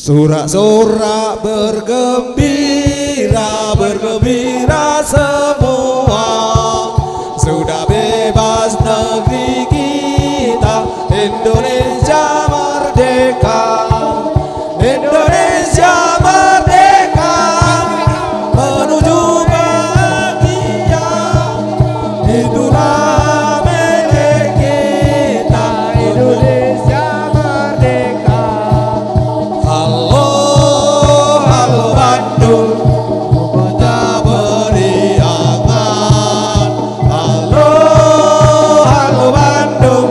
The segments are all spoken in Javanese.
Sorak-sorak bergembira, bergembira semua. Sudah bebas negeri kita, Indonesia merdeka. Indonesia merdeka, menuju bahagia. Itulah milik kita, Indonesia merdeka. Halo, halo Bandung, kota periangan. Halo, halo Bandung,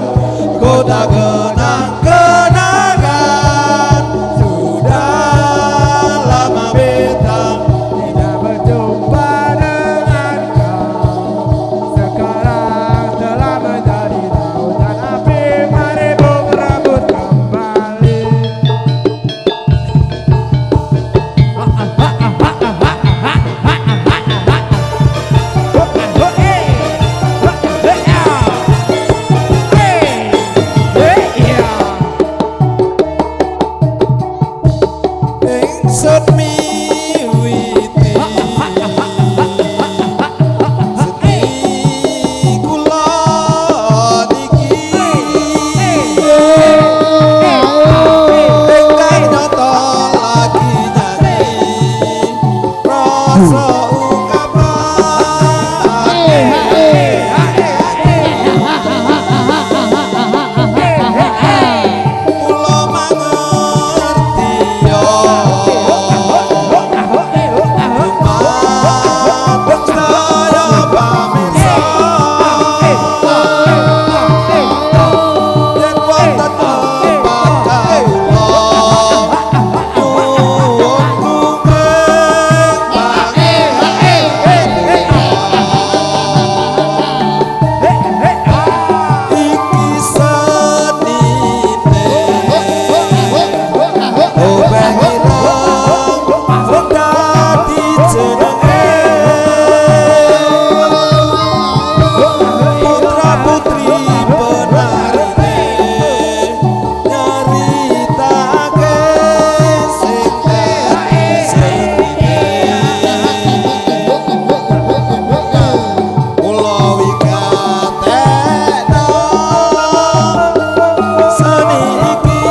kota kenang-kenangan. Sudah lama beta tidak berjumpa dengan kau. Sekarang telah menjadi lautan api. Mari bung rebut kembali. Ingsun miwiti seni kula niki, ingkang nyata lagi nyanyi rasa ungkapane. Kula mangerti yo, dumateng sedaya pamirsa, yen wonten lepat kawula nyuwun gunging pangapura. Iki senine obeng ireng sing dadi jenenge, putra putri penarine nyaritake sing dadi senine. Kula wigatekno seni iki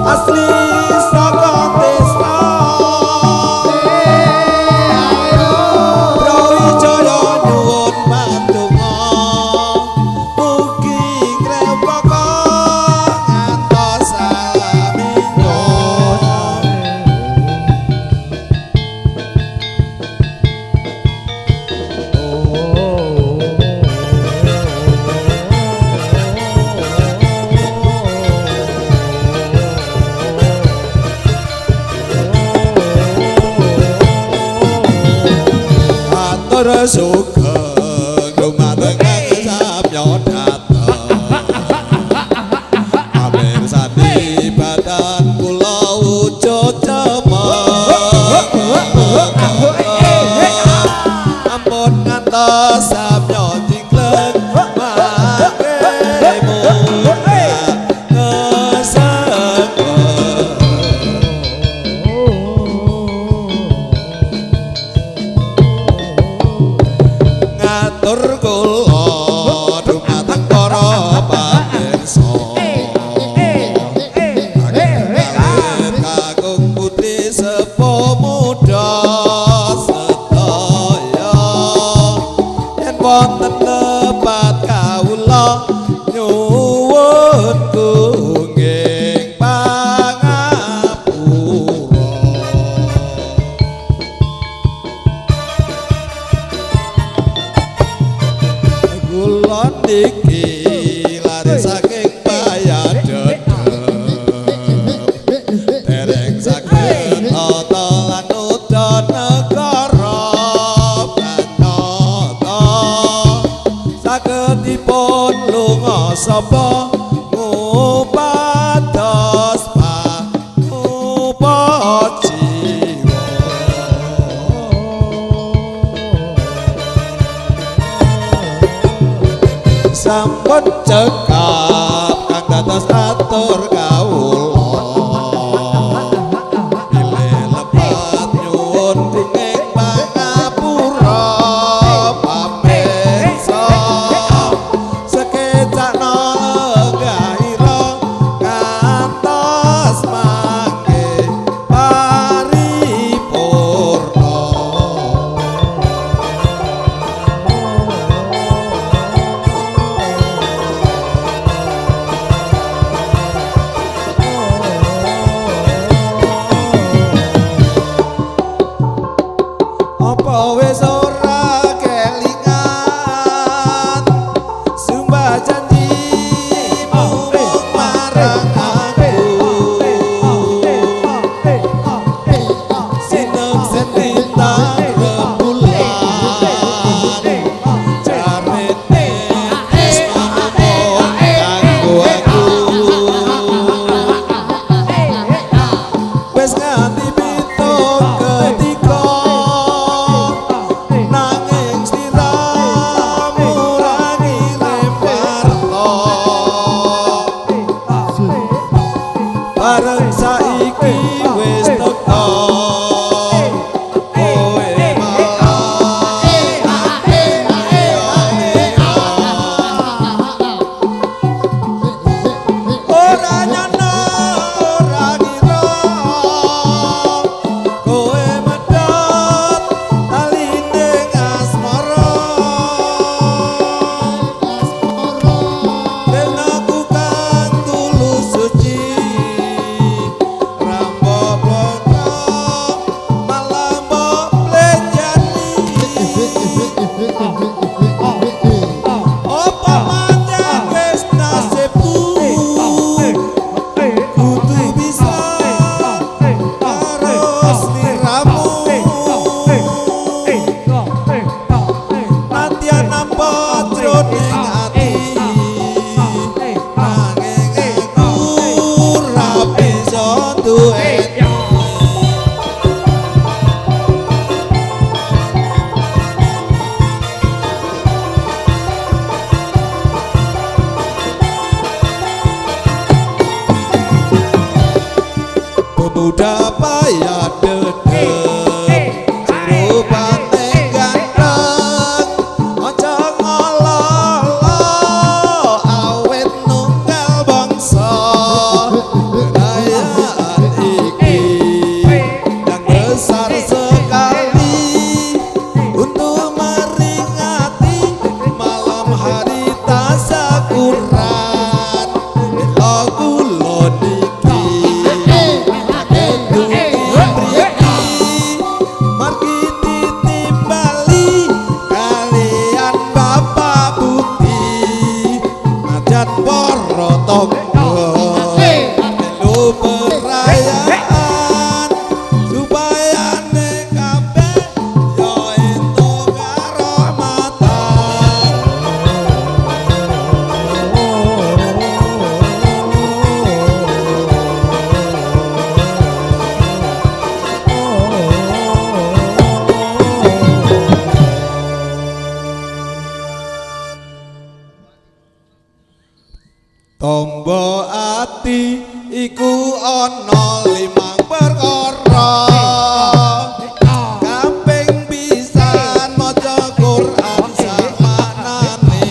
asli saka desa. Brawijaya nyuwun pandonga, mugi ngrembaka ngantos salamina. Atur sugeng dumateng samya dhateng, pamirsani badan kula wujud cemeng. Ampun ngantos samya jingkleng mangke munggah ngesengeng. Ngatur kula dumateng para pamirsa, kawit kakung putri sepuh muda sedaya, yen wonten lepat kawula nyuwun gunging pangapura. Kula niki lare saking Bayadedep, dereng saged tata lan uda negara pranata, saged dipun lunga sapa ngupados pangupajiwa. Sampun cekap kang dados atur kawula. ning ati, nanging aku ora bisa duweni. Pemuda payah dedeg, rupane ganteng, aja ngolo-olo awit nunggal bangsa. Perayaan iki yang besar sekali untuk meringati malam hari tasakuran. Mila kula niki margi titimbali kalian Bapak Budi, najan para tangga melu perayaan supaya nek kabeh ya entuk karahmatan. Tombo ati iku ana limang perkara. Kaping pisan maca Quran sak maknane,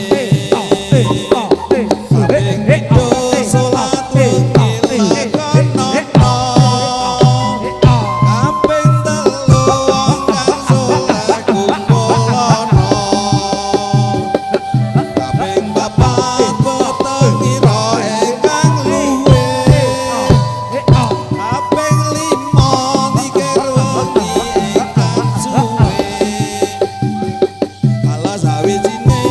kaping pindho salat wengi lakonono, kaping telu wong kang saleh kumpulana, kaping papat wetengira ingkang luwe, kaping lima dikir wengi ingkang suwe. Kala sawijine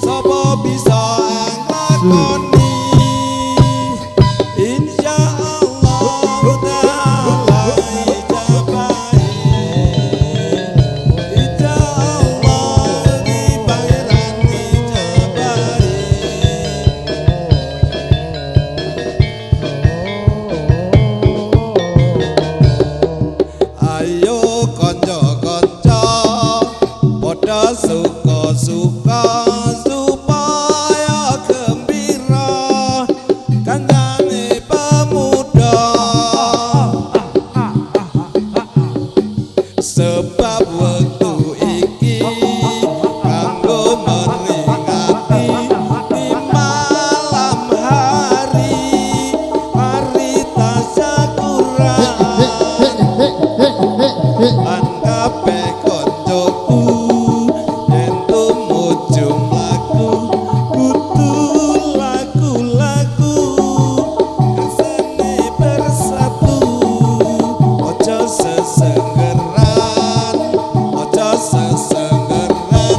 sapa bisa nglakoni, insyaallah taala ijabahi. Insyaallah di pangeran ijabahi. Ayo kanca-kanca padha suka-suka supaya gembira kancane pemuda, sebab wektu iki kanggo meringati di malam hari hari tasyakuran. Lan kabeh koncoku yen tumuju mlaku kudu laku-laku kersane bersatu, aja sesenggeran, aja sesenggeran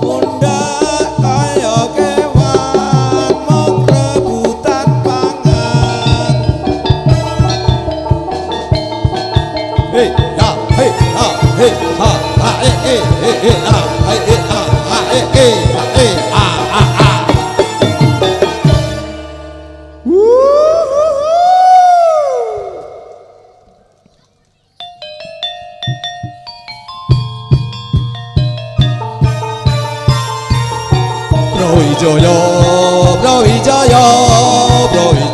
mundak kaya kewan mung rebutan pangan. Hey ya hey ha hey ha ha eh eh eh eh ha hey eh ha ha eh eh ha eh ha ha ha. Brawijaya, Brawijaya, Brawijaya.